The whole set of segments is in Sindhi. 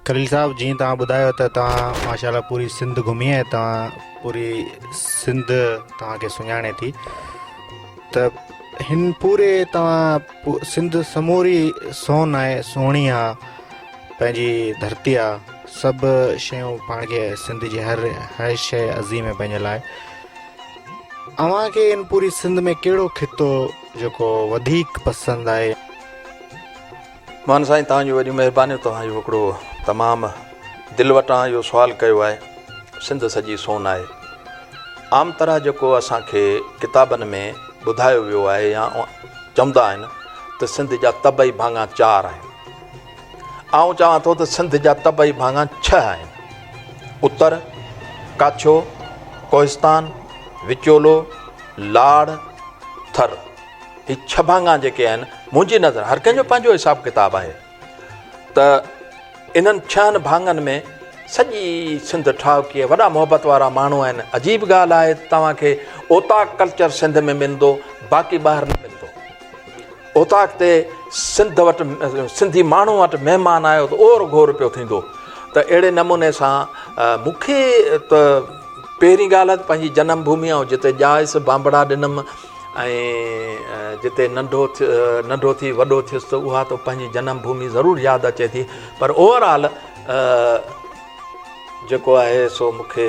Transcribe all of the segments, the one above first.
خليل صاحب جيئن توهان ٻڌايو ته توهان ماشاء الله پوري سنڌ گهمي ۽ توهان پوري سنڌ توهان کي سڃاڻي ٿي ته هن پوري توهان سنڌ سموري سون آهي سهڻي آ پنهنجي ڌرتي آ سڀ شيون پاڻ کي سنڌ جي هر هر شيء عظيم آهي پنهنجي لاء اوهان کي هن پوري سنڌ ۾ ڪهڙو خطو جيڪو وڌيڪ پسند آهي؟ مان سائين توهان جون وڏيون مهربانيون توهان اهو هڪڙو تمام دل وٽان اهو سوال ڪيو آهي سنڌ سڄي سون آهي عام طرح جيڪو اسان کي ڪتابن ۾ ٻڌايو ويو آهي يا چوندا آهن ته سنڌ جا طبعي ڀاڱا چار آهن آئون چوان ٿو ته سنڌ جا طبعي ڀاڱا ڇهه آهن اتر ڪاڇو ڪوهستان وچولو لاڙ ٿر هي ڇهه ڀاڱا جيڪي آهن منهنجي نظر هر ڪنهن جو پنهنجو حساب ڪتاب آهي ته انهن ڇهن ڀاڱن ۾ سڄي سنڌ ٺاهوڪي وڏا محبت وارا ماڻهو آهن عجيب ڳالهه آهي توهان کي اوطاق ڪلچر سنڌ ۾ ملندو باقي ٻاهر نه ملندو اوطاق تي سنڌ وٽ سنڌي ماڻهو وٽ مهمان آيو ته اور گهور پيو ٿيندو ته اهڙي نموني سان مون کي ته پهرين ڳالهه ته پنهنجي جنم ڀومي ۽ جتي ڄائس بانبڙا ڏنم ۽ جتي ننڍو ننڍو ٿي وڏو ٿيس ته اها ته پنهنجي جنم ڀومي ضرور ياد اچي ٿي پر اوور آل جيڪو آهي سو مون کي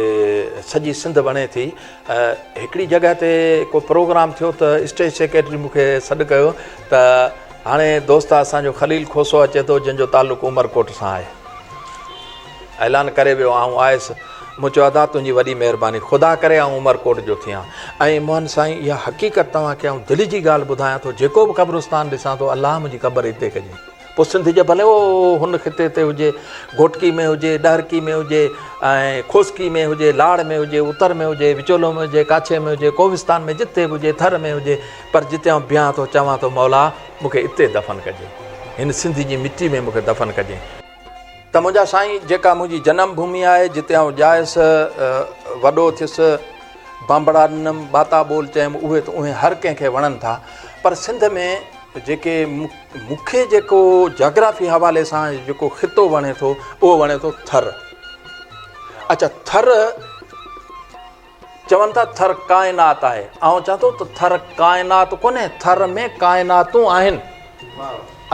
سڄي سنڌ وڻي ٿي. هڪڙي جڳهه تي ڪو پروگرام ٿيو ته اسٽيج سيڪريٽري مون کي سڏ ڪيو ته هاڻي دوست اسان جو خليل کوسو اچي ٿو جنهن جو تعلق عمرڪوٽ سان آهي. اعلان ڪري ويو آئون آيس مون چيو ادا تنهنجي وڏي مهرباني خدا ڪري آئون عمرڪوٽ جو ٿيان ۽ موهن سائين اها حقيقت توهان کي آئون دل جي ڳالهه ٻڌايان ٿو جيڪو به قبرستان ڏسان ٿو الله منهنجي قبر اتي ڪجي پوء سنڌ جي ڀلي اهو هن خطي تي هجي گهوٽڪي ۾ هجي ڏهرڪي ۾ هجي ۽ کوسڪي ۾ هجي لاڙ ۾ هجي اتر ۾ هجي وچولو ۾ هجي ڪاڇي ۾ هجي ڪوهستان ۾ جتي به هجي ٿر ۾ هجي پر جتي آئون بيهان ٿو چوان ٿو مولا مون کي اتي دفن ڪجي هن سنڌ جي مٽي ۾ مون کي دفن ڪجي. ته منهنجا سائين جيڪا منهنجي جنم ڀومي آهي جتي آئون ڄائس وڏو ٿيس بانبڙا ڏنم ٻاتا ٻول چيم اهي ته اهي هر ڪنهن کي وڻن ٿا پر سنڌ ۾ جيڪي مون کي جيڪو جاگرافي حوالي سان جيڪو خطو وڻي ٿو اهو وڻي ٿو ٿر اچا ٿر چون ٿا ٿر ڪائنات آهي. آئون چوان ٿو ته ٿر ڪائنات ڪونهي، ٿر ۾ ڪائناتون آهن.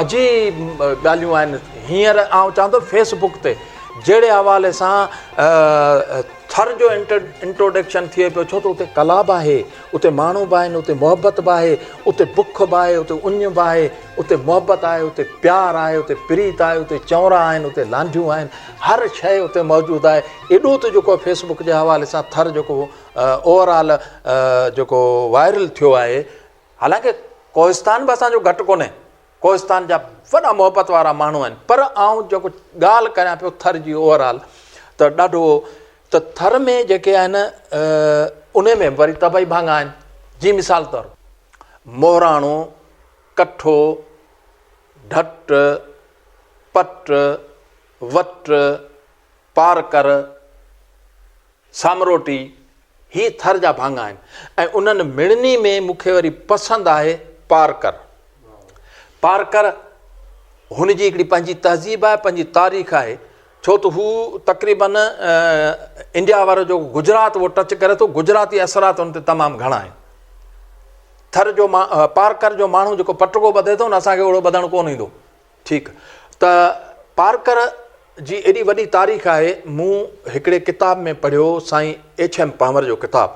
عجيب ڳالهيون آهن. هينئر آئون چوان ٿو فيس بڪ تي جهڙي حوالي سان ٿر جو انٽروڊڪشن ٿئي پيو ڇو ته اتي ڪلا به آهي، اتي ماڻهو به آهن، اتي محبت به آهي، اتي بک به آهي، اتي اڃ به آهي، اتي محبت آهي، اتي پيار آهي، اتي پريت آهي، اتي چونرا آهن، اتي لانڍيون آهن، هر شيء اتي موجود آهي. ايڏو ته جيڪو فيس بڪ جي حوالي سان ٿر جيڪو اوور آل جيڪو وائرل ٿيو آهي حالانڪه ڪوهستان به اسان جو گهٽ ڪونهي ڪوهستان جا وڏا محبت وارا ماڻهو آهن پر آئون جيڪو ڳالهه ڪريان پيو ٿر جي اوور آل ته ڏاڍو ته ٿر ۾ جيڪي آهن ان ۾ وري طبعي ڀاڱا آهن جي مثال طور مهراڻو ڪٺو ڍٽ پٽ وٽ پارڪر، سامروٽي، هي ٿر جا ڀاڱا آهن ۽ انهن مڙني ۾ مون کي وري پسند آهي پارڪر. پارڪر هن جي هڪڙي پنهنجي تهذيب آهي، پنهنجي تاريخ آهي، ڇو ته هو تقريبن انڊيا وارو جو گجرات اهو ٽچ ڪري ٿو، گجراتي اثرات هن تي تمام گهڻا آهن. ٿر جو پارڪر جو ماڻهو جيڪو پٽڪو ٻڌي ٿو نه اسان کي اهڙو ٻڌڻ ڪونه ايندو. ٺيڪ ته پارڪر جي ايڏي وڏي تاريخ آهي، مون هڪڙي ڪتاب ۾ پڙهيو سائين ايڇ ايم پانور جو ڪتاب،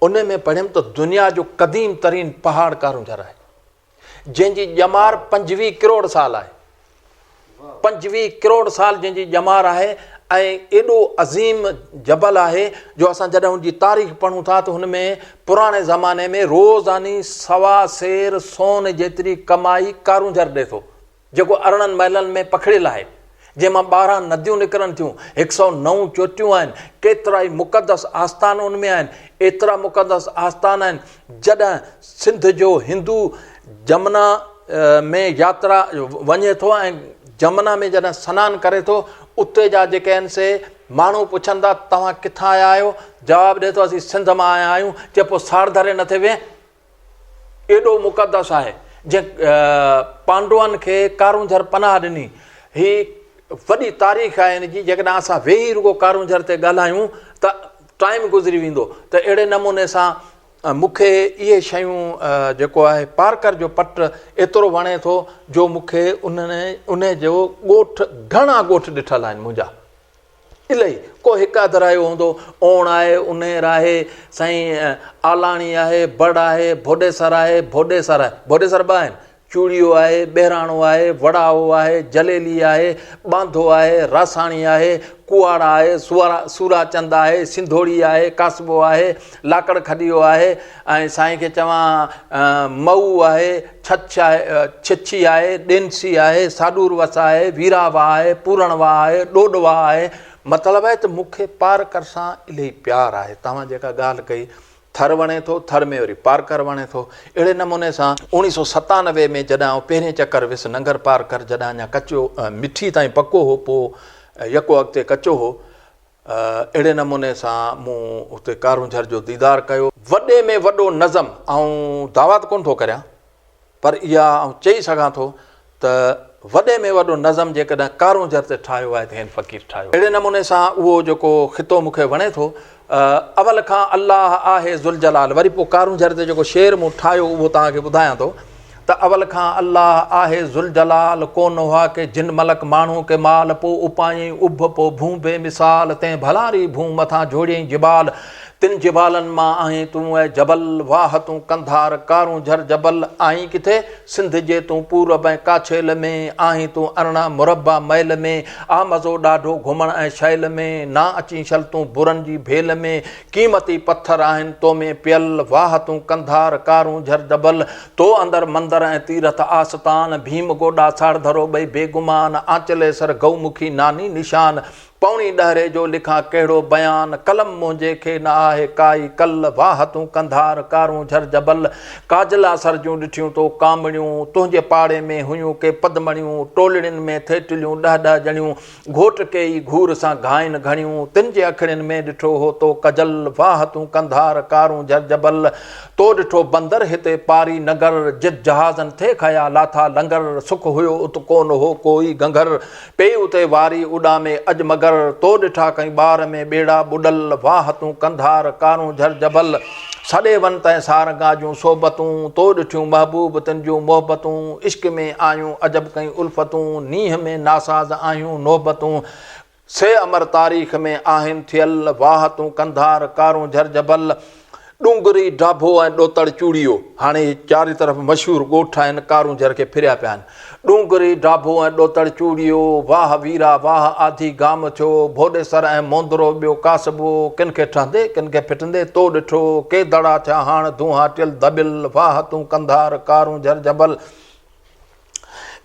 ان ۾ پڙهيم ته دنيا جو قديم ترين پهاڙ ڪارونجهر آهي، جنهن جي ڄمار 25 ڪروڙ سال آهي، 25 ڪروڙ سال جنهن جي ڄمار آهي ۽ ايڏو عظيم جبل آهي جو اسان جڏهن ان جي تاريخ پڙهون ٿا ته هن ۾ پراڻي زماني ۾ روزاني سوا سير سون جيتري ڪمائي ڪارونجهر ڏئي ٿو، جيڪو 18 مئلن ۾ پکڙيل آهي، جنهن مان 12 نديون نڪرن ٿيون، هڪ سئو نو چوٽيون آهن، ڪيترائي مقدس آستان ان ۾ آهن، ايترا مقدس آستان آهن، جڏهن سنڌ جو هندو جمنا ۾ ياترا وڃي ٿو ۽ جمنا ۾ جڏهن سنان ڪري ٿو، اتي جا جيڪي آهن سي ماڻهو پڇن ٿا توهان ڪٿان آيا آهيو؟ جواب ڏئي ٿو اسين سنڌ مان آيا آهيون. چي پوء ساڙڌري نه ٿي وئين؟ ايڏو مقدس آهي جنهن پانڊوئن کي ڪارونجهر پناهه ڏني. هي وڏي تاريخ آهي ان جي، جيڪڏهن اسان ويهي رڳو ڪارونجهر تي ڳالهايون ته ٽائيم گذري ويندو ته اهڙي نموني سان مون کي اهي شيون جيڪو آهي پارڪر جو پٽ ايترو وڻي ٿو جو مون کي ان ان جو ڳوٺ گهڻا ڳوٺ ڏٺل آهن منهنجا الائي ڪو هڪ اڌ رهيو هوندو اوڻ آهي انير آهي سائين آلاڻي آهي بڙ آهي ڀوڏيسر آهي ڀوڏيسر آهي ڀوڏيسر ٻه آهن چوڙيو آهي، ٻهراڻو آهي، وڙائو آهي، جليلي آهي، ٻانڌو آهي، راساڻي آهي، ڪوهاڙا آهي، سوراچند آهي، سنڌوڙي آهي، ڪاسبو آهي، لاڪڙ کڏيو آهي ۽ سائين کي چوان مئو آهي، ڇڇ آهي، ڇڇي آهي، ڏينسي آهي، ساڏور وس آهي، ويرا واهه آهي، پورڻ واهه آهي، ڏوڏ واهه آهي، مطلب آهي ته مون کي پارڪر سان الهي پيار آهي، توهان جيڪا ڳالهه ڪئي ٿر وڻي ٿو، ٿر ۾ وري پارڪر وڻي ٿو. اهڙي نموني سان اوڻيهه سو 97 ۾ جڏهن آئون پهرين چڪر ويس ننگر پارڪر جڏهن اڃا ڪچو مٺي تائين پڪو هو پوء يڪو اڳتي ڪچو هو. اهڙي نموني سان مون اتي ڪارونجهر جو ديدار ڪيو. وڏي ۾ وڏو نظم آئون دعويٰ ته ڪونه ٿو ڪريان پر اها آئون چئي سگهان ٿو ته وڏي ۾ وڏو نظم جيڪڏهن ڪارونجهر تي ٺاهيو آهي ته هن فقير ٺاهيو. اهڙي نموني سان اهو جيڪو خطو مون کي وڻي ٿو اول کان الله آهي ذوالجلال وري پوء ڪارونجهر تي جيڪو شعر مون ٺاهيو اهو توهان کي ٻڌايان ٿو ته اول کان الله آهي ذوالجلال ڪونه هئا ڪي جن ملڪ ماڻهو ڪي مال پوء اپايائين اڀ پوء ڀون بي مثال تنهن ڀلاري ڀون مٿان جوڙيائين جبال تن جبالن مان آهين تون اي جبل، واهه تون ڪنڌار، ڪارونجهر جبل، آهين ڪٿي؟ سنڌ جي تون پورب ۽ ڪاڇيل ۾، آهين تون 18 مربع ميل ۾، آ مزو ڏاڍو گهمڻ ۽ شيل ۾، نا اچين شل تون برن جي ڀيل ۾، قيمتي پٿر آهن تو ۾ پيل، واهه تون ڪنڌار، ڪارونجهر جبل، تو اندر مندر ۽ تيرٿ آستان، ڀيم گوڏا ساڙڌرو ٻئي بيگمان، آنچليسر گئومکي ناني نشان، پوڻي ڏهري جو لکان ڪهڙو بيان، قلم منهنجي کي نه آهي ڪائي ڪل، واهه تون ڪنڌار، ڪارونجهر جبل، ڪاجلا سر جون ڏٺيون تو ڪامڻيون، تنهنجي پاڙي ۾ هيون ڪي پدمڻيون، ٽولڙين ۾ ٿي ٽليون ڏهه ڏهه ڄڻيون، گهوٽ ڪيئي گهور سان گهائن گهڻيون، تن جي اکڙين ۾ ڏٺو هو تو ڪجل، واهه تون ڪنڌار، ڪارونجهر جبل، تو ڏٺو بندر هتي پاري نگر، جت جهازن ٿي کيا لاٿا لنگر، سک هيو ات ڪونه هو ڪوئي گهنگهر، پئي اتي واري اڏامي اڄ مگر، تو ڏٺا ڪئين ٻار ۾ ٻيڙا ٻڏل، واهه تون ڪنڌار، ڪارونجهر جبل، سڏي ون تنهن سارنگا جون صحبتون، تو ڏٺيون محبوب تن جون محبتون، عشق ۾ آيون عجب ڪئين الفتون، نينهن ۾ ناساز آهيون نوبتون، سي امر تاريخ ۾ آهن ٿيل، واهه تون ڪنڌار، ڪارونجهر جبل، ڏونگري، ڊاڀو ۽ ڏوتڙ چوڙيو، هاڻي هي چارئي طرف مشهور ڳوٺ آهن، ڪارونجهر کي ڦريا پيا آهن. ڏونگري، ڊاڀو ۽ ڏوتڙ چوڙيو، واهه ويرا واهه آڌي گام ٿيو، ڀوڏيسر ۽ موندرو ٻيو ڪاسبو، ڪن کي ٺهندي، ڪن کي ڦٽندي، تو ڏٺو، ڪي دڙا ٿيا هاڻ دونهاٽيل دٻيل، واهه تون ڪنڌار، ڪارونجهر جبل.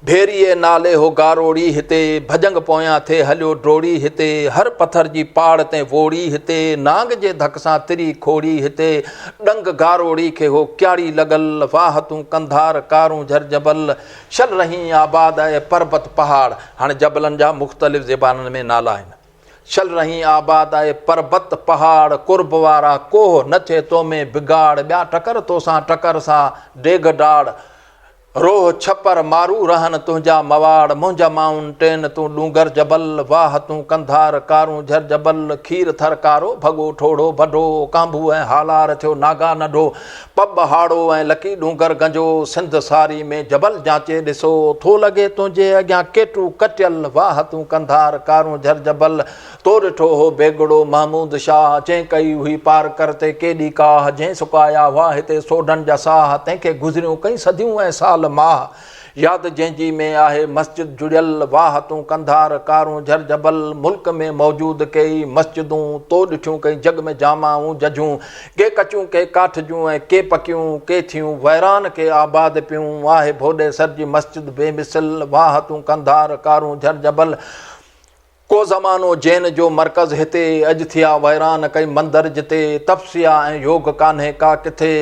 ڀيريء نالي هو گاروڙي هتي، ڀڄنگ پويان ٿئي هليو ڊوڙي هتي، هر پٿر جي پاڙ تين ووڙي هتي، نانگ جي ڌڪ سان تري کوڙي هتي، ڏنگ گاروڙي کي هو ڪياڙي لڳل، واهه تون ڪنڌار ڪارونجهر جبل، شل رهين آباد اي پربت پهاڙ، هاڻي جبلن جا مختلف زبانن ۾ نالا آهن. شل رهين آباد اي پربت پهاڙ، قرب وارا ڪوهه نه ٿئي تو ۾ بگاڙ، ٻيا ٽڪر توسان ٽڪر سا ڊيگهه ڊاڙ، روهه ڇپر مارو رهن تنهنجا مواڙ، منهنجا مائون ٽين تون ڏونگر جبل، واهه تون ڪنڌار ڪارونجهر جبل، کير ٿر ڪارو ڀڳو ٺوڙهو ڀڍو، ڪانڀو ۽ هالار ٿيو ناگا ننڍو، پٻ هاڙهو ۽ لڪي ڏونگر گنجو، سنڌ ساري ۾ جبل جانچي ڏسو، ٿو لڳي تنهنجي اڳيان ڪيٽو ڪٽيل، واهه تون ڪنڌار ڪارونجهر جبل، تو ڏٺو هو بيگڙو محمود شاهه، جنهن ڪئي هئي پارڪر تي ڪيڏي ڪاهه، جنهن سڪايا هئا هتي سوڍن جا ساهه، تنهن کي گذريون ڪئين صديون ۽ سال ماهه، ياد جنهن جي ۾ آهي مسجد جڙيل، واهه تون ڪنڌار ڪارونجهر جبل، ملڪ ۾ موجود ڪيئي مسجدون، تو ڏٺيون ڪئين جڳ ۾ جامعون ججهون، ڪي ڪچيون ڪي ڪاٺ جون ۽ ڪي پڪيون، ڪي ٿيون ويران ڪي آباد پيون، آهي ڀوڏيسر جي مسجد بي مثل، واهه تون ڪنڌار ڪارونجهر جبل. ڪو زمانو جين جو مرڪز هتي، اڄ ٿيا ويران ڪئي مندر جتي، تپسيا ۽ يوگ ڪانهي ڪا ڪٿي،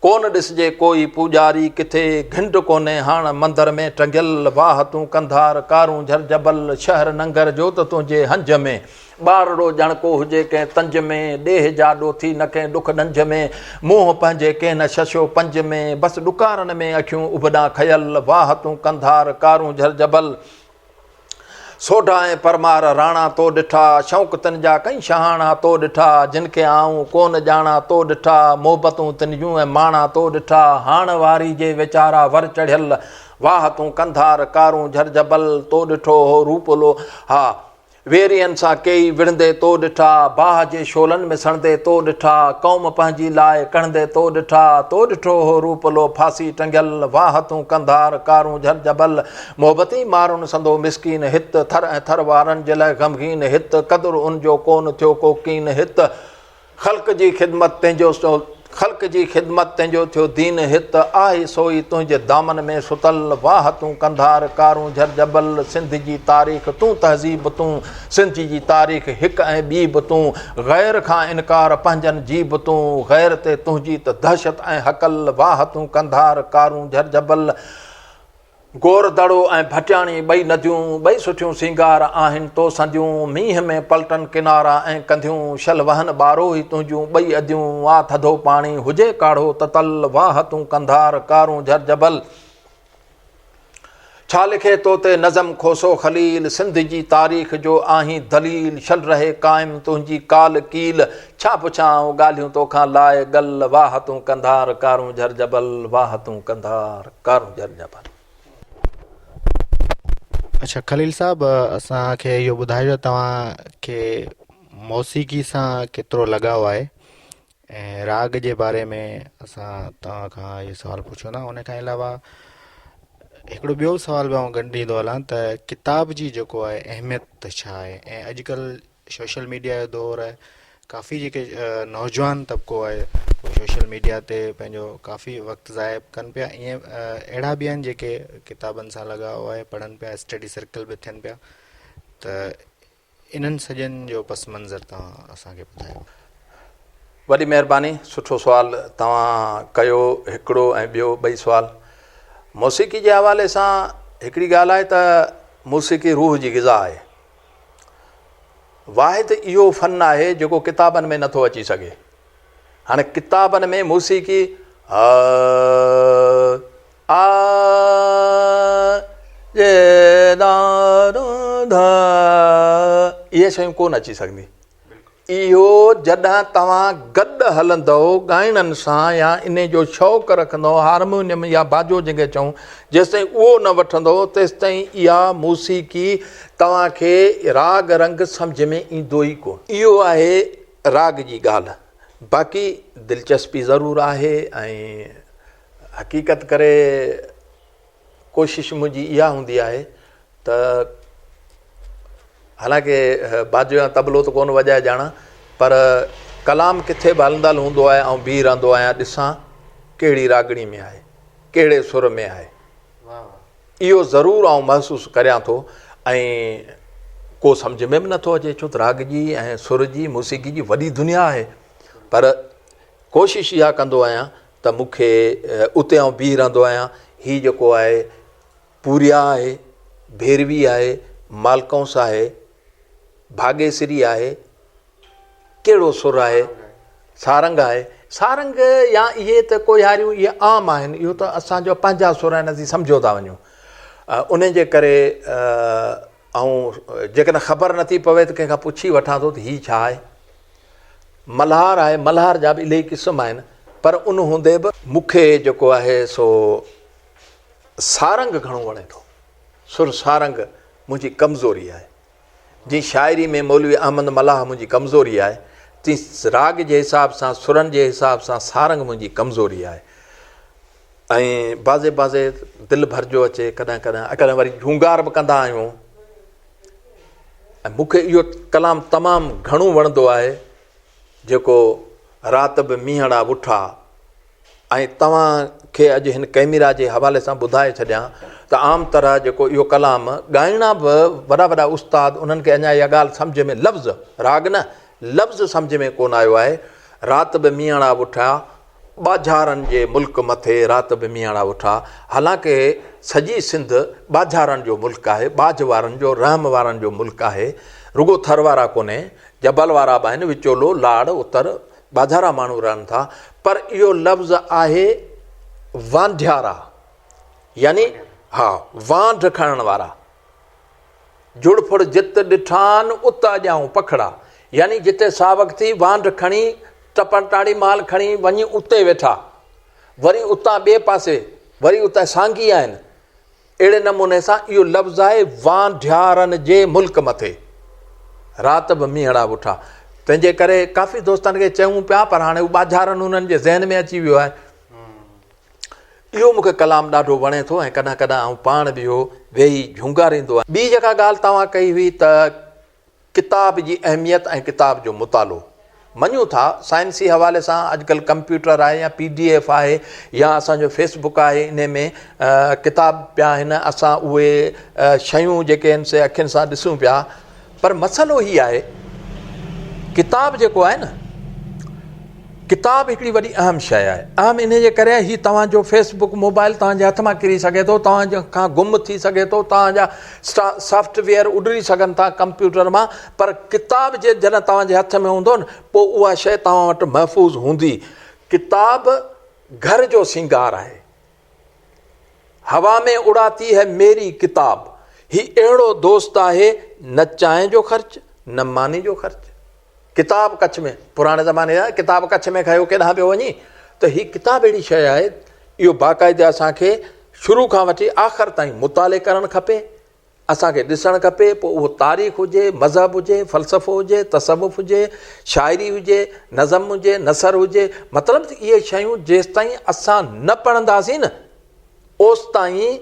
ڪونه ڏسجي ڪوئي پوڄاري ڪٿي، گهنڊ ڪونهي هاڻ مندر ۾ ٽنگيل، واهه تون ڪنڌار ڪارونجهر جبل، شهر ننگر جو ته تنهنجي هنج ۾، ٻارڙو ڄڻ ڪو هجي ڪنهن تنج ۾، ڏيهه جا ڏوٿي نه ڪنهن ڏک ڏنجهه ۾، منهن پنهنجي ڪنهن نه ششو پنج ۾، بس ڏڪارن ۾ اکيون اڀ ڏانهن کيل، واهه تون ڪنڌار ڪارونجهر جبل. سوڍا ۽ پرمار راڻا تو ڏٺا، شوق تن جا ڪئين شهاڻا تو ڏٺا، جن کي آئون ڪونه ڄاڻان تو ڏٺا، محبتون تن جون ۽ ماڻا تو ڏٺا، هاڻ واري جي ويچارا ور چڙهيل، واهه تون ڪنڌار ڪارونجهر جبل تو ڏٺو هو روپ لو ها. ويرين سان ڪيئي وڙهندي تو ڏٺا، باهه جي شعلن ۾ سڙندي تو ڏٺا، قوم پنهنجي لاء ڪڙهندي تو ڏٺا، تو ڏٺو هو روپلو ڦاسي ٽنگيل، واهه تون ڪنڌار ڪارونجهر جبل، محبتي مارن سندو مسڪين هت، ٿر ۽ ٿر وارن جي لئه غمگين هت، قدر ان جو ڪونه ٿيو ڪو ڪين هت. خلق جي خدمت تنهنجو خلق جي خدمت تنهنجو ٿيو دين هت آهي سوئي تنهنجي دامن ۾ ستل واهه تون ڪنڌار ڪارونجهر جبل سنڌ جي تاريخ تون تهذيب تون سنڌ جي تاريخ هڪ ۽ ٻي به تون غير کان انڪار پنهنجن جي به تون غير تي تنهنجي ته دهشت ۽ هڪل واهه تون ڪنڌار ڪارونجهر جبل گور دڙو ۽ ڀٽياڻي ٻئي نديون، ٻئي سٺيون سينگار آهن تو سنديون، مينهن ۾ پلٽن ڪنارا ۽ ڪنڌيون، شل وهن ٻاروهي تنهنجون ٻئي اديون، آ ٿڌو پاڻي هجي ڪاڙهو تتل، واهه تون ڪنڌار ڪارونجهر جبل. ڇا لکي تو تي نظم کوسو خليل، سنڌ جي تاريخ جو آهين دليل، شل رهي قائم تنهنجي قال قيل، ڇا پڇان آئون ڳالهيون توکان لاء گل، واهه تون ڪنڌار ڪارونجهر جبل، واهه تون ڪنڌار. ڪارونجهر جبل. اڇا خليل صاحب اسان کي اهو ٻڌايو توهان کي موسيقي سان ڪيترو لڳاء آهي ۽ راڳ جي باري ۾ اسان توهان کان اهو سوال پڇون ٿا ان کان علاوه هڪڙو ٻيو سوال به آئون ڳنڍيندو هلان ته ڪتاب جي جيڪو آهي اهميت ڇا آهي ۽ اڄڪلهه سوشل ميڊيا جو دور آهي ڪافي جيڪي نوجوان طبقو آهي اهو سوشل ميڊيا تي پنهنجو ڪافي وقت ضايع ڪن پيا ائين اهڙا به آهن جيڪي ڪتابن سان لڳاء آهي پڙهن پيا اسٽڊي سرڪل به ٿين پيا ته انهن سڄن جو پس منظر توهان اسان کي ٻڌايو. وڏي مهرباني سٺو سوال توهان ڪيو هڪڙو ۽ ٻيو ٻئي سوال موسيقي جي حوالي سان هڪڙي ڳالهه آهي ته موسيقي روح جي غذا آهي واحد اهو فن آهي جيڪو ڪتابن ۾ نٿو اچي سگهي. هاڻي ڪتابن ۾ موسيقي ا آ جي دا رو ڌا اهي شيون ڪونه اچي سگهندي. اهو جڏهن توهان گڏ هلندؤ ڳائڻن سان يا انهي جو شوق رکندؤ هارمونيم يا باجو جنهن کي چئون جيستائين اهو نه وٺندؤ تيستائين اها موسيقي توهان کي راڳ رنگ سمجهه ۾ ايندو ئي ڪونه. اهو آهي راڳ جي ڳالهه باقي دلچسپي ضرور آهي ۽ حقيقت ڪري ڪوشش منهنجي اها هوندي آهي ته حالانڪه باجو يا طبلو ته ڪونه وڄائي ڄاڻان پر ڪلام ڪٿي به هلندل هوندو آهي آئون بيهي رهندو آهيان ڏسان ڪهڙي راڳڻي ۾ آهي ڪهڙي سر ۾ آهي اهو ضرور آئون محسوس ڪريان ٿو ۽ ڪو سمجھ ۾ به نٿو اچي ڇو ته راڳ جي ۽ سر جي موسيقي جي وڏي دنيا آهي پر ڪوشش اها ڪندو آهيان ته مون کي اتي آئون بيهي رهندو آهيان هي جيڪو آهي پوريا آهي، ڀيروي آهي، مالڪونس آهي، ڀاڳيسري آهي، ڪهڙو سر آهي، سارنگ آهي. سارنگ يا اهي ته ڪوهياريون اهي عام آهن، اهو ته اسان جا پنهنجا سر آهن اسين سمجهيو ٿا وڃون. انهن جي ڪري آئون جيڪڏهن خبر نٿي پوي ته ڪنهن کان پڇي وٺان ٿو ته هي ڇا آهي. ملهار آهي، ملهار جا به الاهي قسم آهن پر ان هوندي به مون کي جيڪو آهي سو سارنگ گهڻو وڻي ٿو. سر سارنگ منهنجي ڪمزوري آهي. جيئن شاعري ۾ مولوي احمد ملاح منهنجي ڪمزوري آهي، تيئن راڳ جي حساب سان سرن جي حساب سان سارنگ منهنجي ڪمزوري آهي. ۽ بعضي بعضي دل ڀرجيو اچي ڪڏهن ڪڏهن ڪڏهن وري جهونگار به ڪندا آهيون ۽ مون کي اهو ڪلام تمام گهڻو وڻندو آهي جيڪو رات به مينهڙا وٺا ۽ توهان کي اڄ هن ڪئميرا جي حوالي سان ٻڌائي ڇڏيان ته عام طرح جيڪو اهو ڪلام ڳائڻا به وڏا وڏا استاد انهن کي اڃا اها ڳالهه سمجهه ۾ لفظ راڳ نه لفظ سمجهه ۾ ڪونه آيو آهي رات به مينهڙا وٺا ٻاجهارن جي ملڪ مٿي رات به مينهڙا وٺا حالانڪه سڄي سنڌ ٻاجهارن جو ملڪ آهي ٻاجهه وارن جو رحم وارن جو ملڪ آهي رڳو ٿر وارا ڪونهي جبل وارا به آهن وچولو لاڙ اتر ٻاجهارا ماڻهو رهن ٿا پر اهو لفظ آهي وانڍيارا يعني ها وانڍ کڻڻ وارا. جڙ ڦڙ جت ڏٺان، ات اڏيائون پکڙا. يعني جتي ساوڪ ٿي، وانڍ کڻي، ٽپڻ ٽاڻي مال کڻي وڃي اتي ويٺا. وري اتان ٻئي پاسي، وري اتان سانگي آهن. اهڙي نموني سان اهو لفظ آهي وانڍيارن جي ملڪ مٿي رات به مينهڙا وٺا. تنهن جي ڪري ڪافي دوستن کي چيون پيا پر هاڻي هو ٻاجهارن انهن جي ذهن ۾ اچي ويو آهي. اهو مون کي ڪلام ڏاڍو وڻي ٿو ۽ ڪڏهن ڪڏهن آئون پاڻ به اهو ويهي جهونگاريندو آهيان. ٻي جيڪا ڳالهه توهان ڪئي هئي ته ڪتاب جي اهميت ۽ ڪتاب جو مطالعو. مڃون ٿا سائنسي حوالي سان اڄڪلهه ڪمپيوٽر آهي يا پي ڊي ايف آهي يا اسان جو فيس بڪ آهي انهي ۾ ڪتاب پيا آهن اسان اهي شيون جيڪي آهن سي اکين سان ڏسون پيا پر مسئلو هي آهي ڪتاب جيڪو آهي نه ڪتاب هڪڙي وڏي اهم شيء آهي. اهم انهي جي ڪري آهي هي توهان جو فيس بڪ موبائل توهان جي هٿ مان ڪري سگهي ٿو، توهان کان گم ٿي سگهي ٿو، توهان جا سافٽ ويئر اڏري سگهن ٿا ڪمپيوٽر مان پر ڪتاب جي جڏهن توهان جي هٿ ۾ هوندو نه پوء اها شيء توهان وٽ محفوظ هوندي. ڪتاب گهر جو سينگار آهي. هوا ۾ اڙاتي هي ميري ڪتاب. هي اهڙو دوست آهي نه چانهه جو خرچ نه ماني جو خرچ. ڪتاب ڪڇ ۾، پراڻي زماني جا ڪتاب ڪڇ ۾ کنيو ڪيڏانهن پيو وڃين ته هي ڪتاب اهڙي شيء آهي اهو باقاعده اسان کي شروع کان وٺي آخر تائين مطالعي ڪرڻ کپي اسان کي ڏسڻ کپي پوء اهو تاريخ هجي مذهب هجي فلسفو هجي تصوف هجي شاعري هجي نظم هجي نثر هجي مطلب ته اهي شيون جيستائين اسان نه پڙهنداسين نه اوستائين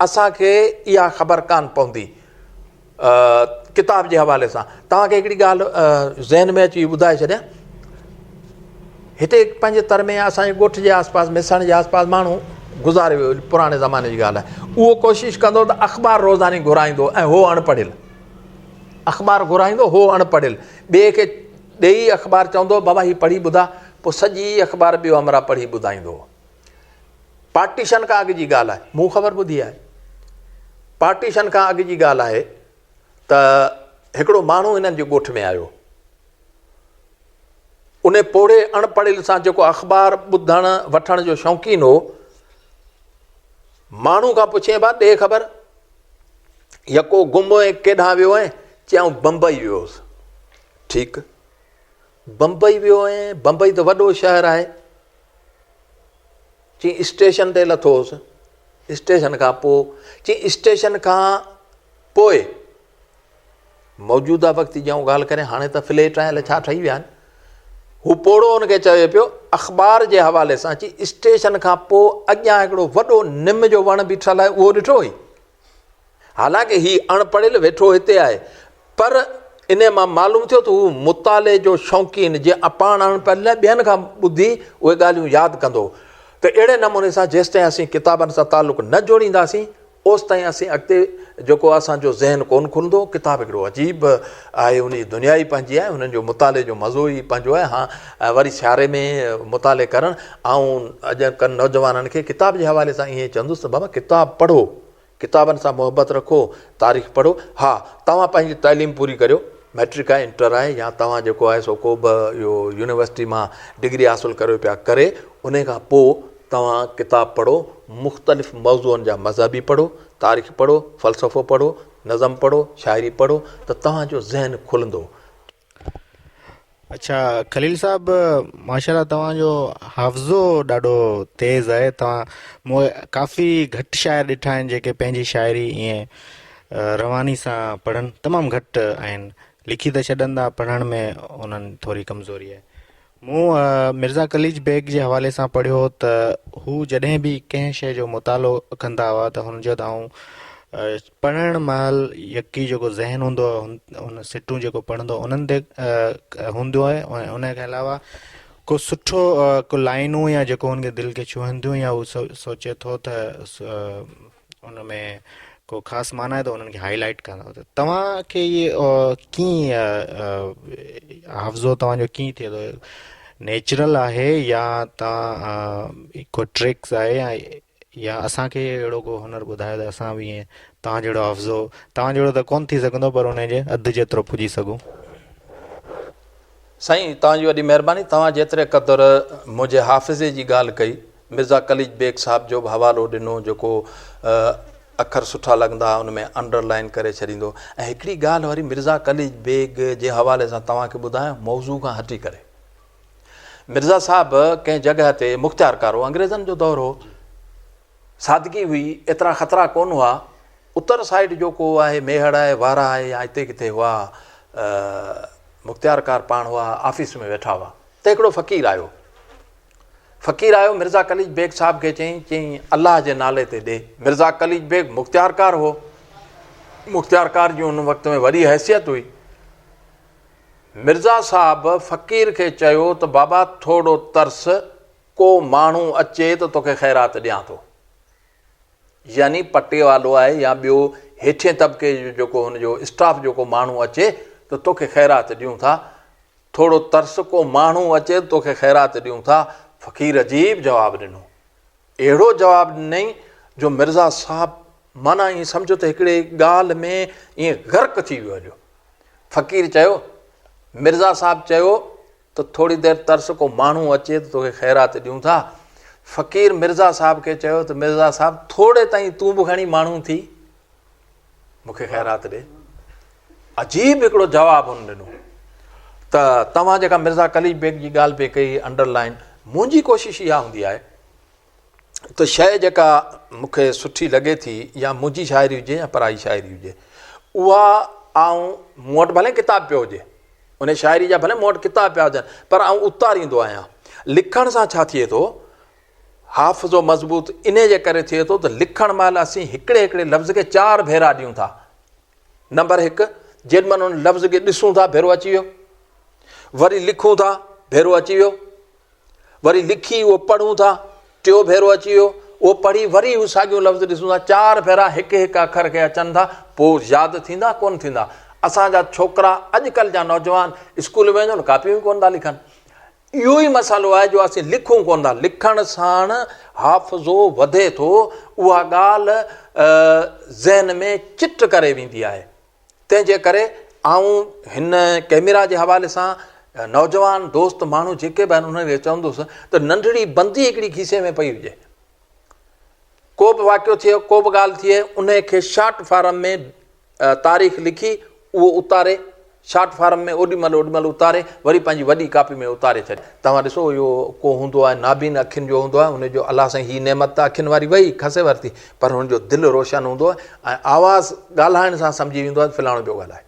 اسان کي اها خبر ڪانه پوندي ڪتاب جي حوالي سان توهان کي هڪڙي ڳالهه ذهن ۾ اچي ٻڌائي ڇڏيان هتي پنهنجي تر ۾ اسان جي ڳوٺ جي آس پاس مسڻ جي آس پاس ماڻهو گذاري ويو پراڻي زماني جي ڳالهه آهي اهو ڪوشش ڪندو ته اخبار روزاني گهرائيندو ۽ هو اڻ پڙهيل اخبار گهرائيندو هو اڻ پڙهيل ٻئي کي ڏيئي اخبار چوندو بابا هي پڙهي ٻڌا پوء سڄي اخبار ٻيو همراهه پڙهي ٻڌائيندو پارٽيشن کان اڳ جي ڳالهه آهي، مون خبر ٻڌي آهي، پارٽيشن کان اڳ جي ڳالهه آهي ته هڪڙو ماڻهو هنن جي ڳوٺ ۾ آيو. ان پوڙهي اڻ پڙهيل سان جيڪو اخبار ٻڌڻ وٺڻ جو شوقين هو، ماڻهو کان پڇيائين با ڏي خبر يڪو گم هئين ڪيڏانهن ويو هئين؟ چيائون بمبئي ويو هوس. ٺيڪ بمبئي ويو هئين، بمبئي ته وڏو شهر آهي. چي اسٽيشن تي لٿو هوس اسٽيشن کان پوء چي اسٽيشن کان پوء موجوده وقت جي آئون ڳالهه ڪريان هاڻي ته فليٽ آهن ڇا ٺهي ويا آهن هو پوڙهو هن کي چوي پيو اخبار جي حوالي سان چي اسٽيشن کان پوء اڳيان هڪڙو وڏو نم جو وڻ بيٺل آهي اهو ڏٺو هئي حالانڪه هي اڻ پڙهيل ويٺو هتي آهي پر انهي مان معلوم ٿيو ته هو مطالعي جو شوقين جيئن پاڻ اڻ پڙهيل آهي ٻين کان ٻڌي اهي ڳالهيون ياد ڪندو هو ته اهڙي نموني سان جيستائين اسين ڪتابن سان تعلق نه جوڙينداسين اوستائين اسين اڳتي جيڪو اسان جو ذهن ڪونه کلندو. ڪتاب هڪڙو عجيب آهي ان جي دنيا ئي پنهنجي آهي انهن جو مطالعي جو مزو ئي پنهنجو آهي ها وري سياري ۾ مطالعي ڪرڻ آئون اڄڪلهه نوجوانن کي ڪتاب جي حوالي سان ائين چوندس ته بابا ڪتاب پڙهو ڪتابن سان محبت رکو، تاريخ پڙهو، ها توهان پنهنجي تعليم پوري ڪريو، مئٽرڪ آهي، انٽر آهي يا توهان جيڪو آهي سو ڪو به اهو يونيورسٽي مان ڊگري حاصل ڪريو پيا ڪري انهي کان پوء توهان ڪتاب پڙهو، مختلف موضوعن جا مذهبي پڙهو، تاريخ پڙهو، فلسفو پڙهو، نظم پڙهو، شاعري پڙهو ته توهان جو ذهن کلندو. اڇا خليل صاحب ماشاءالله توهان جو حافظو ڏاڍو تيز آهي توهان مون ڪافي گهٽ شاعر ڏٺا آهن جيڪي پنهنجي شاعري ائين رواني سان پڙهن تمام گهٽ آهن لکي ته ڇڏن ٿا پڙهڻ ۾ انهن ٿوري ڪمزوري آهي مون مرزا قليچ بيگ جي حوالي سان پڙهيو ته هو جڏهن به ڪنهن شيء جو مطالعو ڪندا هئا ته هن چيو ته آئون پڙهڻ مهل يڪي جيڪو ذهن هوندو آهي ان سٽون جيڪو پڙهندو انهن تي هوندو آهي ۽ ان کان علاوه ڪو سٺو ڪو لائنون يا جيڪو هن کي دل کي ڇهنديون يا هو سوچي ٿو ته ان ۾ ڪو خاص معنيٰ آهي ته انهن کي هائي لائيٽ ڪندا ته توهان کي اهي ڪيئن حافظو توهان جو ڪيئن ٿئي ٿو نيچرل آهي يا توهان ڪو ٽرڪس آهي يا يا اسان کي اهڙو ڪو هنر ٻڌايو ته اسان به ائين توهان جهڙو حافظو توهان جهڙو ته ڪونه ٿي سگهندو پر ان جي اڌ جيترو پڄي سگهون. سائين توهان جي وڏي مهرباني توهان جيتري قدر منهنجي حافظي جي ڳالهه ڪئي مرزا قليچ بيگ صاحب جو به حوالو ڏنو جيڪو اکر سٺا لڳندا ها ان ۾ انڊر لائين ڪري ڇڏيندو ۽ هڪڙي ڳالهه وري مرزا قليچ بيگ جي حوالي سان توهان کي ٻڌايان موضوع کان هٽي ڪري مرزا صاحب ڪنهن جڳهه تي مختيارڪار هو انگريزن جو دور هو سادگي هئي ايترا خطرا ڪون هئا اتر سائيڊ جو ڪو آهي ميهڙ آهي وارا آهي يا هتي ڪٿي هئا مختيارڪار پاڻ هئا آفيس ۾ ويٺا هئا ته هڪڙو فقير آيو فقير آيو مرزا قليچ بيگ صاحب کي چيائين، چيائين الله جي نالي تي ڏي. مرزا قليچ بيگ مختيارڪار هو. مختيارڪار جي ان وقت ۾ وڏي حيثيت هئي. مرزا صاحب فقير کي چيو ته بابا ٿورو ترس ڪو ماڻهو اچي ته توکي خيرات ڏيان ٿو. يعني پٽيوالو آهي يا ٻيو هيٺين طبقي جو جيڪو هن جو اسٽاف جو ڪو ماڻهو اچي ته توکي خيرات ڏيون ٿا. ٿورو ترس ڪو ماڻهو اچي ته توکي خيرات ڏيون ٿا. فقير عجيب جواب ڏنو. اهڙو جواب ڏنائين جو مرزا صاحب معنيٰ ائين سمجهو ته هڪڙي ڳالهه ۾ ائين غرق ٿي ويو هليو. فقير چيو، مرزا صاحب چيو ته ٿوري دير ترس ڪو ماڻهو اچي ته توکي خيرات ڏيون ٿا. فقير مرزا صاحب کي چيو ته مرزا صاحب ٿوري تائين تون به کڻي ماڻهو ٿي مون کي خيرات ڏي. عجيب هڪڙو جواب هن ڏنو ته توهان جيڪا مرزا قليچ بيگ جي ڳالهه پئي ڪئي انڊر لائن منهنجي ڪوشش اها هوندي آهي ته شيء جيڪا مون کي سٺي لڳي ٿي يا منهنجي شاعري هجي يا پرائي شاعري هجي اها آئون مون وٽ ڀلي ڪتاب پيو هجي ان شاعري جا ڀلي مون وٽ ڪتاب پيا هجن پر آئون اتاريندو آهيان لکڻ سان ڇا ٿئي ٿو حافظو مضبوط ان جي ڪري ٿئي ٿو ته لکڻ مهل اسين هڪڙي هڪڙي لفظ کي چار ڀيرا ڏيون ٿا نمبر هڪ، جيڏي مهل ان لفظ کي ڏسون ٿا ڀيرو اچي ويو، وري لکون ٿا ڀيرو اچي ويو، وري لکي اهو پڙهون ٿا ٽيو ڀيرو اچي ويو، اهو پڙهي وري اهو ساڳيو لفظ ڏسون ٿا، چار ڀيرا هڪ هڪ اکر کي اچن ٿا، پوء ياد ٿيندا ڪونه ٿيندا. اسان جا ڇوڪرا اڄڪلهه جا نوجوان اسڪول ۾ وڃن ڪاپيون ئي ڪونه ٿا لکن. اهو ئي مسئلو آهي جو اسين لکون ڪونه ٿا، لکڻ ساڻ حافظو وڌي ٿو، اها ڳالهه ذهن ۾ چٽ ڪري ويندي آهي، تنهن جي ڪري آئون هن ڪئميرا جي حوالي سان نوجوان دوست ماڻهو جيڪي به آهن انهن کي چوندس ته ننڍڙي بندي هڪڙي کيسي ۾ پئي هجي، ڪو به واقعو ٿئي ڪو به ڳالهه ٿئي انهي کي شارٽ فارم ۾ تاريخ لکي اهو اتاري شارٽ فارم ۾ اوڏي مهل اوڏي مهل اتاري وري پنهنجي وڏي ڪاپي ۾ اتاري ڇڏ. توهان ڏسو اهو ڪو هوندو آهي نابين اکين جو هوندو آهي ان جو الله سائين هي نعمت ته اکين واري وئي کسي ورتي پر هن جو دل روشن هوندو آهي ۽ آواز ڳالهائڻ سان سمجهي ويندو آهي ته فلاڻو پيو ڳالهائي.